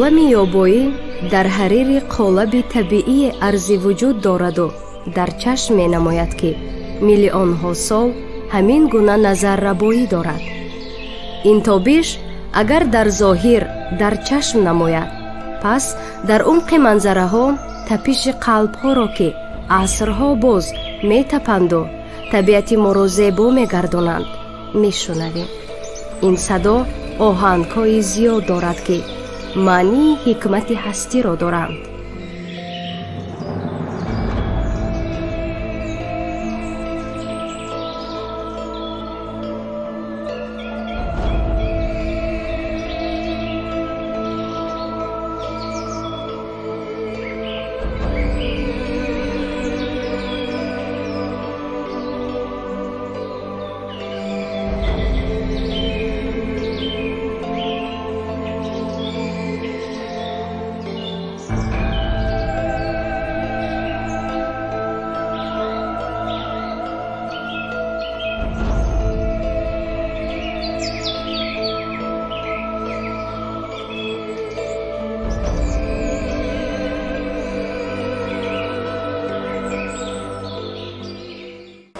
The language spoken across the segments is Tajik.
Олами ёбоӣ дар ҳарири қолаби табиии арзи вуҷуд дораду дар чашм менамояд, ки миллионҳо сол ҳамин гуна назаррабоӣ дорад. Ин тобиш агар дар зоҳир дар чашм намояд, пас дар умқи манзараҳо тапиши қалбҳоро, ки асрҳо боз метапанду табиати моро зебо мегардонанд, мешунавем. Ин садо оҳангҳои зиёд дорад, ки маънии ҳикмати ҳастиро доранд.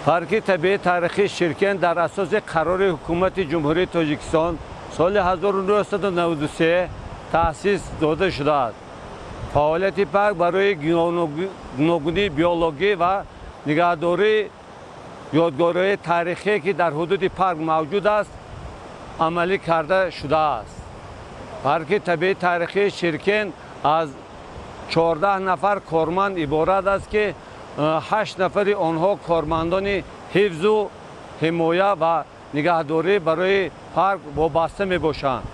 Парки табиии таърихии Ширкент дар асоси қарори ҳукумати Ҷумҳурии Тоҷикистон соли 1993 таъсис дода шудааст. Фаъолияти парк барои гуногунии биологӣ ва нигаҳдории ёдгориҳои таърихие, ки дар ҳудуди парк мавҷуд аст, амалӣ карда шудааст. Парки табиии таърихии Ширкент аз 14 нафар корманд иборат аст, ки 8 нафари онҳо кормандони ҳифзу ҳимоя ва нигаҳдорӣ барои парк вобаста мебошанд.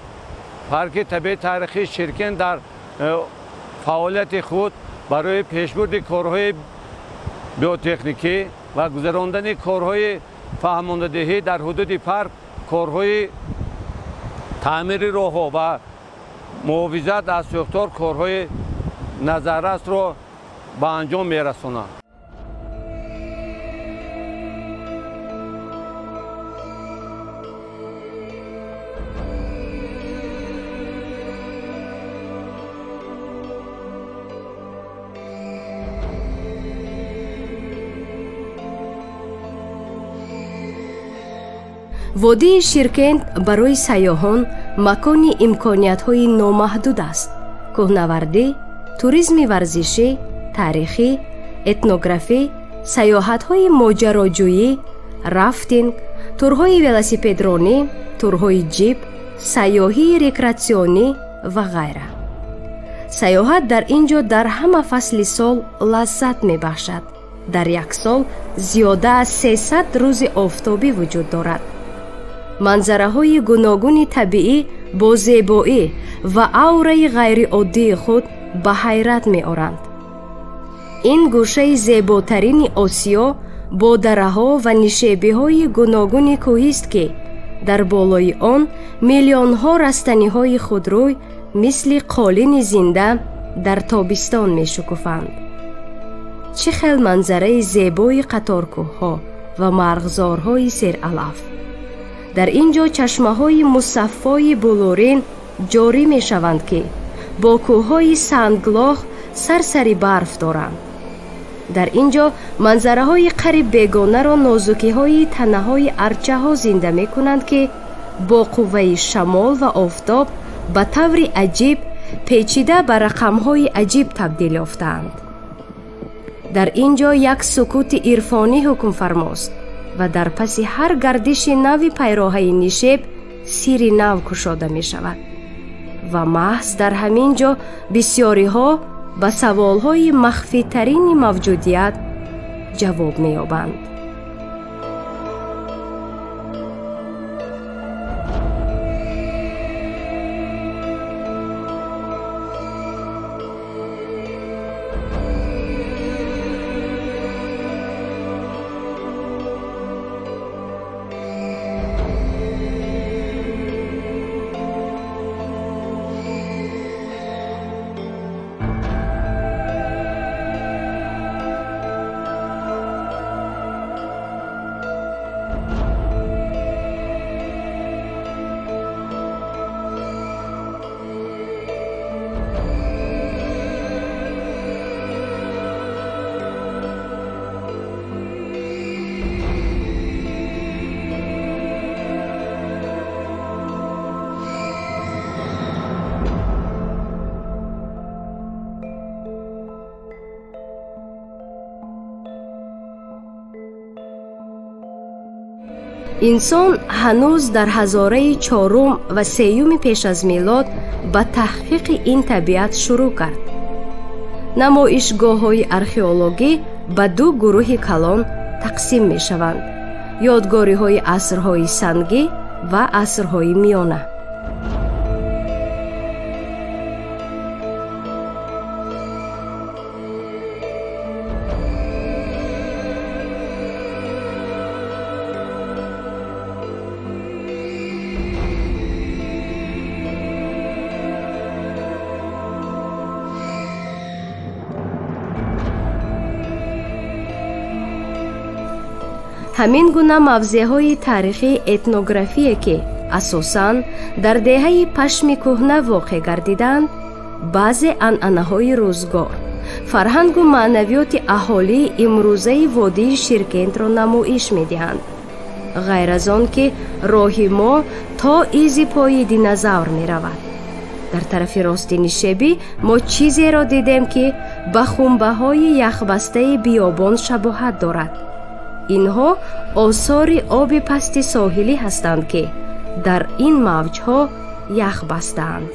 Парки табиии таърихии Ширкент дар фаъолияти худ барои пешбурди корҳои биотехникӣ ва гузарондани корҳои фаҳмондадиҳӣ дар ҳудуди парк, корҳои таъмири роҳҳо ва муҳофизат аз сӯхтор корҳои назаррасро ба анҷом мерасонад. Водии Ширкент барои сайёҳон макони имкониятҳои номаҳдуд аст. Кӯҳнавардӣ, туризми варзишӣ, таърихӣ, этнографӣ, сайёҳатҳои моҷароҷӯӣ, рафтинг, турҳои велосипедронӣ, турҳои ҷип, сайёҳии рекреатсионӣ ва ғайра. Сайёҳат дар ин ҷо дар ҳама фасли сол лаззат мебахшад. Дар як сол зиёда аз 300 рӯзи офтобӣ вуҷуд дорад. Манзараҳои гуногуни табиӣ бо зебоӣ ва аураи ғайриоддии худ ба ҳайрат меоранд. Ин гӯшаи зеботарини Осиё бо дараҳо ва нишебиҳои гуногуни кӯҳист, ки дар болои он миллионҳо растаниҳои худрӯй мисли қолини зинда дар тобистон мешукуфанд. Чӣ хел манзараи зебои қаторкӯҳҳо ва марғзорҳои сералаф! Дар ин ҷо чашмаҳои мусаффои булурин ҷорӣ мешаванд, ки бо кӯҳҳои санглох сарсари барф доранд. Дар ин ҷо манзараҳои қариб бегонаро нозукиҳои танаҳои арчаҳо зинда мекунанд, ки бо қувваи шамол ва офтоб ба таври аҷиб печида ба рақамҳои аҷиб табдил ёфтаанд. Дар ин ҷо як сукути ирфонӣ ҳукмфармост ва дар паси ҳар гардиши нави пайроҳаи нишеб сири нав кушода мешавад. Ва маҳз дар ҳамин ҷо бисёриҳо ба саволҳои махфитарини мавҷудият ҷавоб меёбанд. Инсон ҳанӯз дар ҳазораи чорум ва сеюми пеш аз милод ба таҳқиқи ин табиат шурӯъ кард. Намоишгоҳҳои археологӣ ба ду гурӯҳи калон тақсим мешаванд: ёдгориҳои асрҳои сангӣ ва асрҳои миёна. Ҳамин гуна мавзеъҳои таърихии этнографие, ки асосан дар деҳаи Пашми кӯҳна воқеъ гардиданд, баъзе анъанаҳои рӯзгор, фарҳангу маънавиёти аҳолии имрӯзаи водии Ширкентро намоиш медиҳанд. Ғайр аз он ки роҳи мо то изи пои динозавр меравад. Дар тарафи рости нишебӣ мо чизеро дидем, ки ба хумбаҳои яхбастаи биёбон шабоҳат дорад. Инҳо осори оби пасти соҳилӣ ҳастанд, ки дар ин мавҷҳо ях бастаанд.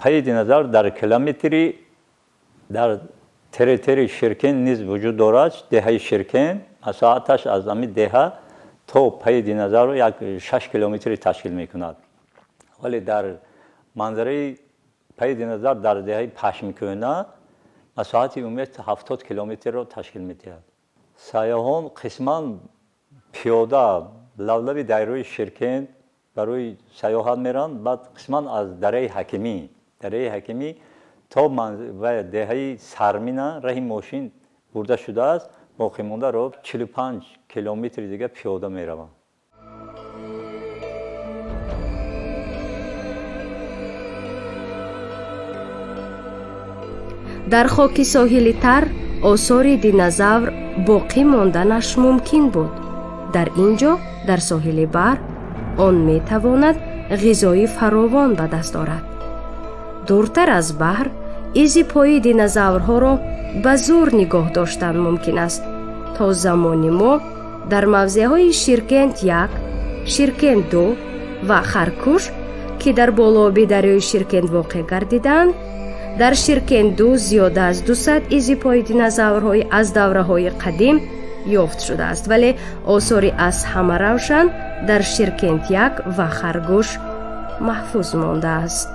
Пайи динозавр дар километри дар территорияи Ширкент низ вуҷуд дорад. Деҳаи Ширкент масоҳаташ аз ҳамин деҳа то пайи динозавр як 6 километри ташкил мекунад. Вале дар манзараи пайи динозавр дар деҳаи Пашмкӯҳна масоҳати умумият 70 километрро ташкил медиҳад. Сайёҳон қисман пиёда лавлави дарёи Ширкент барои сайёҳат мераванд, баъд қисман аз дараи Ҳакимӣ, дараи Ҳакимӣ то деҳаи Сармина раҳи мошин бурда шудааст, боқимонда роҳ 45 километри дига пиёда мераванд. Дар хоки соҳили тар осори динозавр боқӣ монданаш мумкин буд. Дар ин ҷо, дар соҳили баҳр, он метавонад ғизои фаровон ба даст орад. Дуртар аз баҳр изи пои динозаврҳоро ба зӯр нигоҳ доштан мумкин аст. То замони мо дар мавзеъҳои Ширкент 1, Ширкент 2 ва Харкуш, ки дар болооби дарёи Ширкент воқеъ гардиданд, дар Ширкент 2 зиёда аз 200 изи пои динозаврҳои аз давраҳои қадим ёфт шудааст, вале осори аз ҳама равшан дар Ширкент 1 ва Харгӯш маҳфуз мондааст.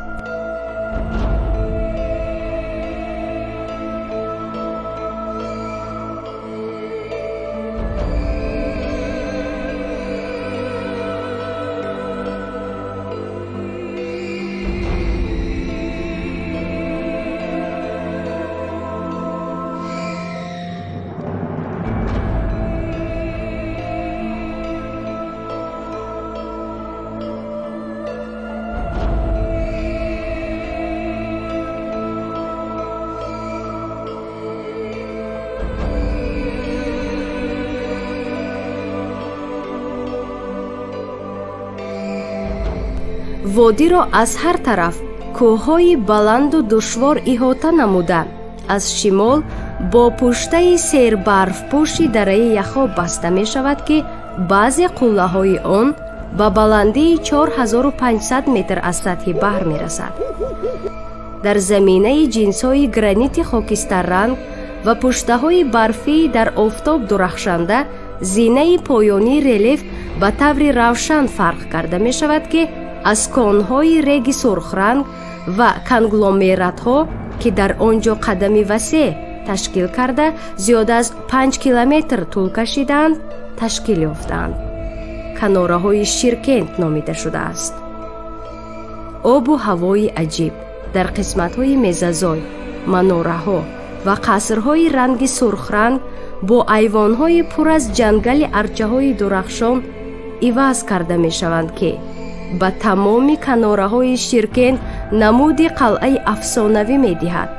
Водиро аз ҳар тараф кӯҳҳои баланду душвор иҳота намуда, аз шимол бо пуштаи сербарфпӯши дараи Яхоб баста мешавад, ки баъзе қуллаҳои он ба баландии 4500 метр аз сатҳи баҳр мерасад. Дар заминаи ҷинсҳои гранити хокистарранг ва пуштаҳои барфии дар офтоб дурахшанда зинаи поёнии релеф ба таври равшан фарқ карда мешавад, ки аз конҳои реги сурхранг ва конгломератҳо, ки дар он ҷо қадами васеъ ташкил карда зиёда аз 5 километр тӯл кашидаанд, ташкил ёфтаанд. Канораҳои Ширкент номида шудааст. Обу ҳавои аҷиб дар қисматҳои мезазой, манораҳо ва қасрҳои ранги сурхранг бо айвонҳои пур аз ҷангали арчаҳои дурахшон иваз карда мешаванд, ки ба тамоми канораҳои Ширкент намуди қалъаи афсонавӣ медиҳад,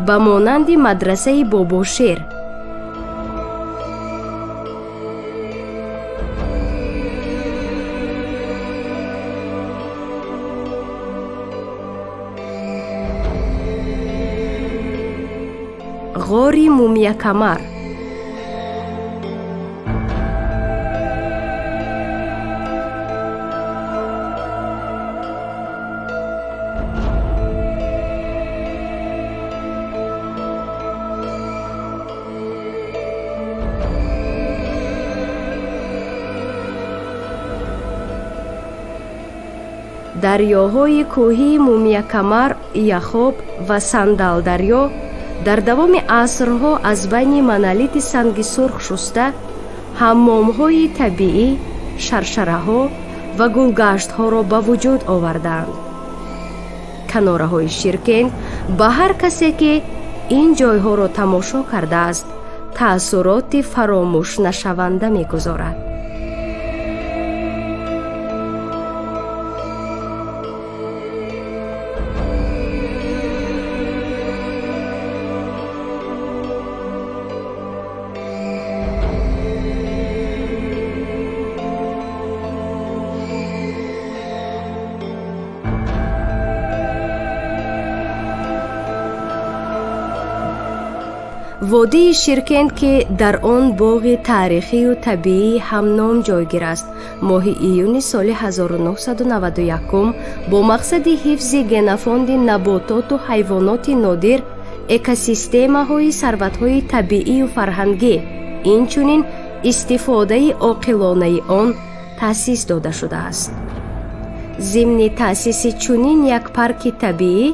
ба монанди мадрасаи Бобошер. Ғори Мумиякамар, дарёҳои кӯҳии Мумиякамар, Яхоб ва Сандалдарё дар давоми асрҳо аз байни монолити санги сурх шуста ҳаммомҳои табиӣ, шаршараҳо ва гулгаштҳоро ба вуҷуд овардаанд. Канораҳои Ширкент ба ҳар касе, ки ин ҷойҳоро тамошо кардааст, таассуроти фаромӯшнашаванда мегузорад. Водии Ширкент, ки дар он боғи таърихию табиӣ ҳамном ҷойгир аст, моҳи июни соли 1991 бо мақсади ҳифзи генофонди набототу ҳайвоноти нодир, экосистемаҳои сарватҳои табиию фарҳангӣ, инчунин истифодаи оқилонаи он таъсис дода шудааст. Зимни таъсиси чунин як парки табиӣ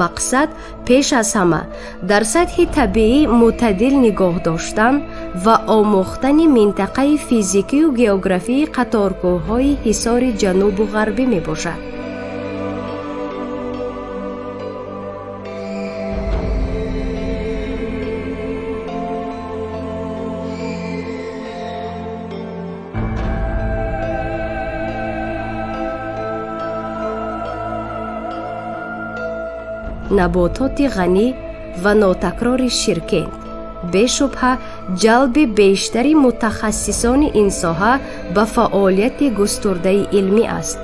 мақсад пеш аз ҳама дар сатҳи табиӣ мӯътадил нигоҳ доштан ва омӯхтани минтақаи физикию географии қаторкӯҳҳои Ҳисори ҷанубу ғарбӣ мебошад. Набототи ғанӣ ва нотакрори Ширкент бешубҳа ҷалби бештари мутахассисони ин соҳа ба фаъолияти густурдаи илмӣ аст.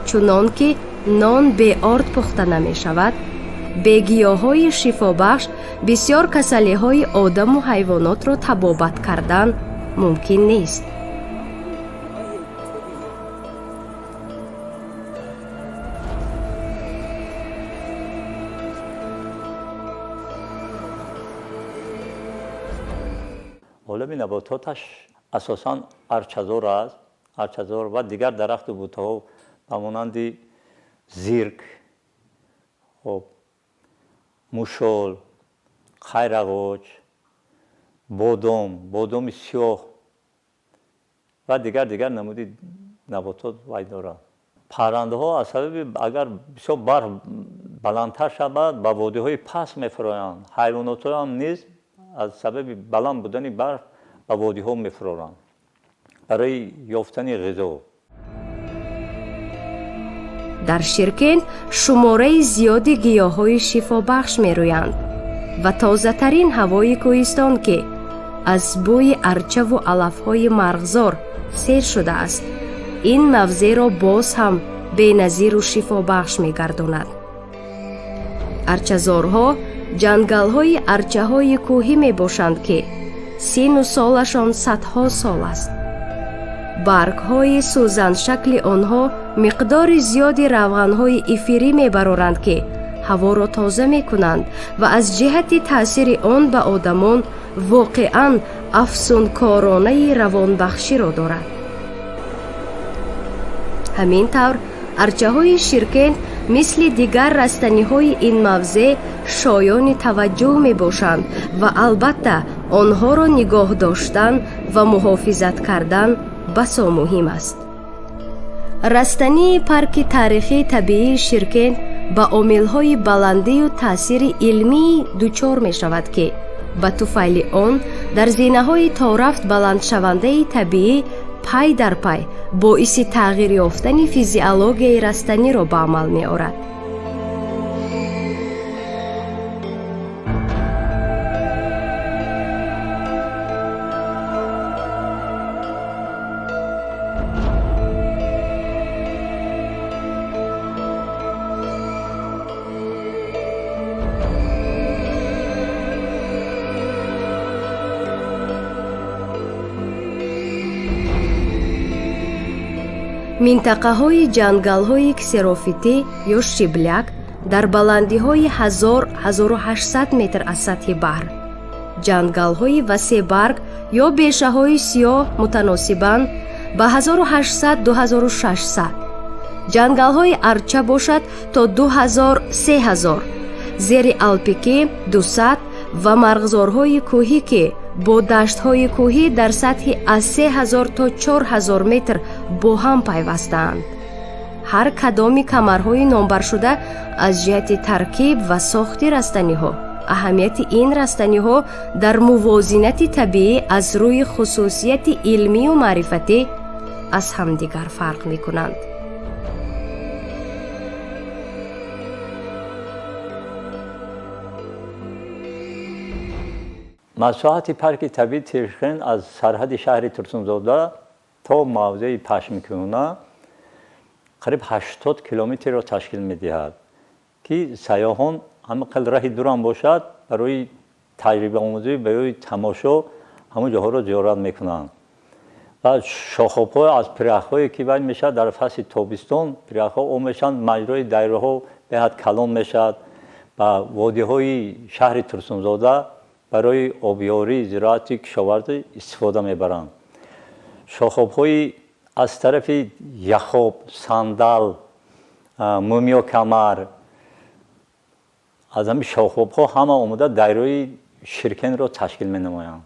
Чунон ки нон беорд пухта намешавад, бе гиёҳҳои шифобахш бисёр касалиҳои одаму ҳайвонотро табобат кардан мумкин нест. Олами набототаш асосан арчазор аст, арчазор ва дигар дарахту бутаҳо ба монанди зирк, хоб, мушол, қайрағоч, бодом, бодоми сиёҳ ва дигар намуди наботот вай доранд. Паррандаҳо аз сабаби агар бисёр барф баландтар шавад, ба водиҳои паст мефуроянд. Ҳайвонотҳоам низ аз сабаби баланд будани барф ба водиҳо мефуроранд барои ёфтани ғизо. Дар Ширкент шумораи зиёди гиёҳҳои шифобахш мерӯянд ва тозатарин ҳавои кӯҳистон, ки аз бӯи арчаву алафҳои марғзор сер шудааст, ин мавзеъро боз ҳам беназиру шифобахш мегардонад. Арчазорҳо ҷангалҳои арчаҳои кӯҳӣ мебошанд, ки сину солашон садҳо сол аст. Баргҳои сӯзаншакли онҳо миқдори зиёди равғанҳои эфирӣ мебароранд, ки ҳаворо тоза мекунанд ва аз ҷиҳати таъсири он ба одамон воқеан афсункоронаи равонбахширо дорад. Ҳамин тавр арчаҳои Ширкент мисли дигар растаниҳои ин мавзеъ шоёни таваҷҷӯҳ мебошанд ва албатта онҳоро нигоҳ доштан ва муҳофизат кардан басо муҳим аст. Растании парки таърихии табиии Ширкент ба омилҳои баландию таъсири илмии дучор мешавад, ки ба туфайли он дар зинаҳои торафт баландшавандаи табиӣ Пай дар пай боиси тағйир ёфтани физиологияи растаниро ба амал меорад. Минтақаҳои ҷангалҳои ксерофитӣ ё шибляк дар баландиҳои 1000-1800 метр аз сатҳи баҳр, ҷангалҳои васеъбарг ё бешаҳои сиёҳ мутаносибан ба 1800-2600, ҷангалҳои арча бошад то 2000-3000, зери алпикӣ 200 ва марғзорҳои кӯҳӣ, ки бо даштҳои кӯҳӣ дар сатҳи аз 3000 то 4000 метр бо ҳам пайвастаанд. Ҳар кадоми камарҳои номбаршуда аз ҷиҳати таркиб ва сохти растаниҳо, аҳамияти ин растаниҳо дар мувозинати табиӣ аз рӯи хусусияти илмию маърифатӣ аз ҳамдигар фарқ мекунанд. Масоҳати парки табиии Ширкент аз сарҳади шаҳри Турсунзода то мавзеи Пашмкӯна қариб 80 километрро ташкил медиҳад, ки сайёҳон ҳама қадр раҳи дурам бошад, барои таҷрибаомӯзӣ, барои тамошо ҳамон ҷоҳоро зиёрат мекунанд. Ва шохобҳо аз пиряхҳое ки байн мешавад дар фасли тобистон, пиряхҳо об мешаванд, маҷрои дарёҳо беҳад калон мешавад ва водиҳои шаҳри Турсунзода барои обёрии зироати кишоварзӣ истифода мебаранд. Шохобҳои аз тарафи яхоб, сандал, мумиёкамар, аз ҳамин шохобҳо ҳама омода дарёи Ширкентро ташкил менамоянд.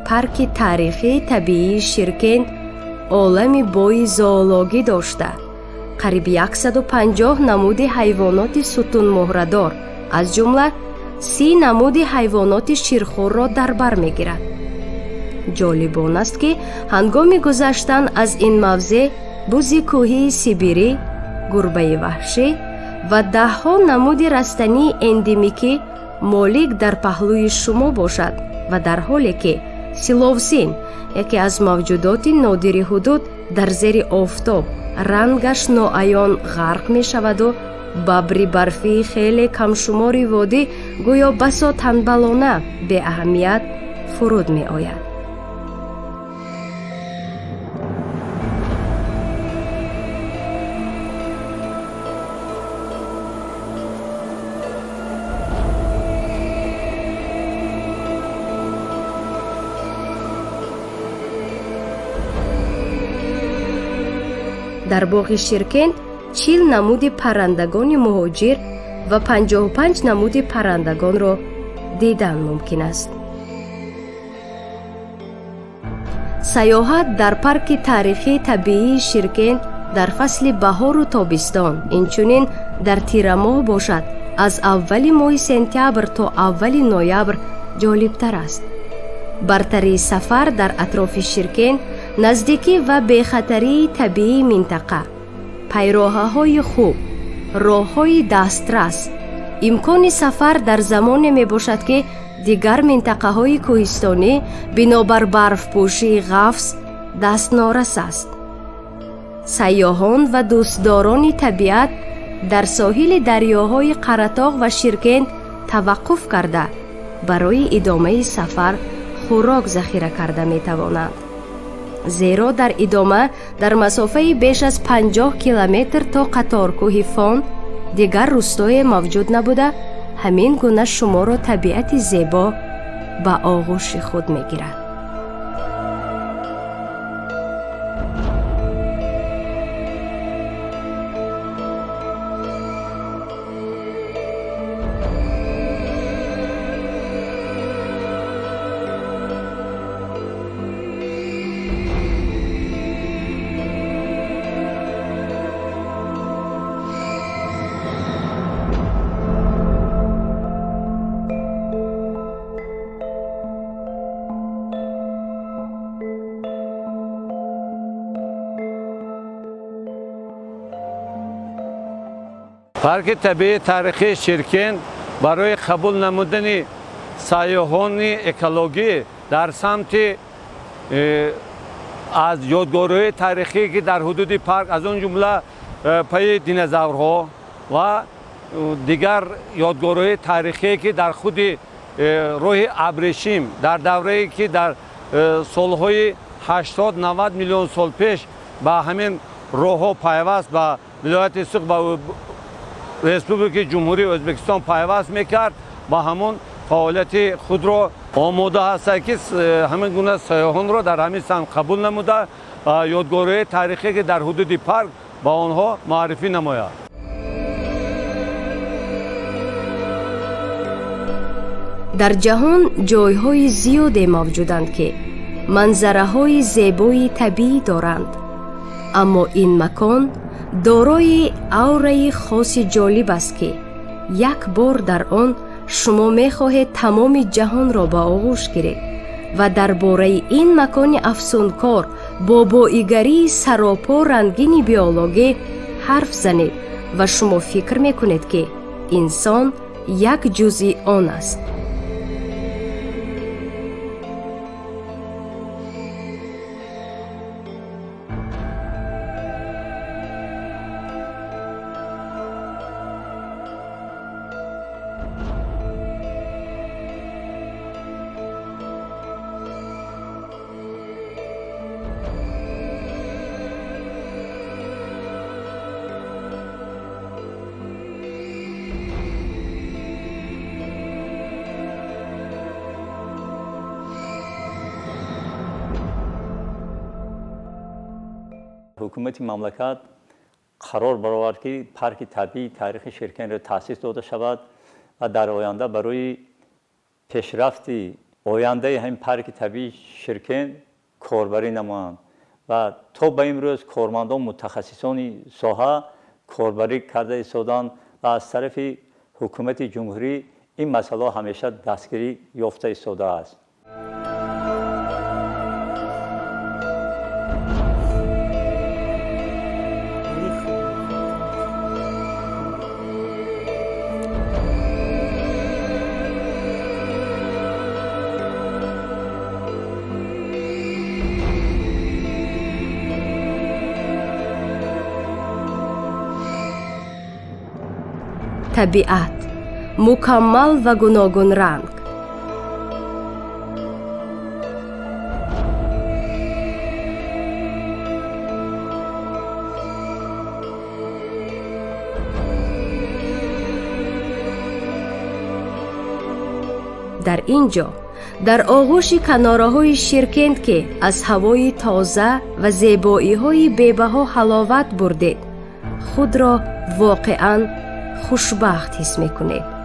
Парки таърихии табиии Ширкент олами бои зоологӣ дошта, қариб 150 намуди ҳайвоноти сутунмуҳрадор, аз ҷумла 30 намуди ҳайвоноти ширхӯрро дар бар мегирад. Ҷолиб он аст, ки ҳангоми гузаштан аз ин мавзеъ бузи кӯҳии сибирӣ, гурбаи ваҳшӣ ва даҳҳо намуди растании эндемикӣ молик дар паҳлӯи шумо бошад ва дар ҳоле ки силовсин, яке аз мавҷудоти нодири ҳудуд, дар зери офтоб рангаш ноаён ғарқ мешаваду бабри барфии хеле камшумори водӣ гӯё басо танбалона беаҳамият фуруд меояд. Дар боғи Ширкент 40 намуди паррандагони муҳоҷир ва 55 намуди паррандагонро дидан мумкин аст. Сайёҳат дар парки таърихии табиии Ширкент дар фасли баҳору тобистон, инчунин дар тирамоҳ бошад, аз аввали моҳи сентябр то аввали ноябр ҷолибтар аст. Бартарии сафар дар атрофи Ширкент наздикӣ ва бехатарии табиии минтақа, пайроҳаҳои хуб, роҳҳои дастрас, имкони сафар дар замоне мебошад, ки дигар минтақаҳои кӯҳистонӣ бинобар барфпӯшии ғафз дастнорас аст. Сайёҳон ва дӯстдорони табиат дар соҳили дарёҳои Қаратоғ ва Ширкент таваққуф карда, барои идомаи сафар хӯрок захира карда метавонанд. Зеро дар идома дар масофаи беш аз 50 километр то қаторкӯҳи Фон дигар рӯстое мавҷуд набуда, ҳамин гуна шуморо табиати зебо ба оғӯши худ мегирад. Парки табиии таърихии Ширкент барои қабул намудани сайёҳони экологӣ дар самти аз ёдгориҳои таърихие ки дар ҳудуди парк, аз он ҷумла пайи динозаврҳо ва дигар ёдгориҳои таърихие ки дар худи роҳи абрешим дар даврае ки дар солҳои 80-90 миллион сол пеш ба ҳамин роҳҳо пайваст ба вилояти Суғд ба Республикаи Ҷумҳурии Ӯзбекистон пайваст мекард, ба ҳамон фаъолияти худро омода ҳастад ки ҳамин гуна сайёҳонро дар ҳамин самт қабул намуда ёдгориҳои таърихие ки дар ҳудуди парк ба онҳо муаррифӣ намояд. Дар ҷаҳон ҷойҳои зиёде мавҷуданд ки манзараҳои зебои табиӣ доранд, аммо ин макон дорои аураи хоси ҷолиб аст ки як бор дар он шумо мехоҳед тамоми ҷаҳонро ба оғӯш гиред ва дар бораи ин макони афсункор бо боигарии саропо рангини биологӣ ҳарф занед ва шумо фикр мекунед ки инсон як ҷузъи он аст. Ҳукумати мамлакат қарор баровард ки парки табиии таърихи Ширкентро таъсис дода шавад ва дар оянда барои пешрафти ояндаи ҳамин парки табиии Ширкент корбарӣ намоянд ва то ба имрӯз кормандон мутахассисони соҳа корбарӣ карда истоданд ва аз тарафи ҳукумати ҷумҳурӣ ин масъалаҳо ҳамеша дастгирӣ ёфта истодааст. Табиат мукаммал ва гуногунранг. Дар ин ҷо дар оғӯши канораҳои Ширкент ки аз ҳавои тоза ва зебоиҳои бебаҳо ҳаловат бурдед, худро воқеан хушбахт ҳис мекунед.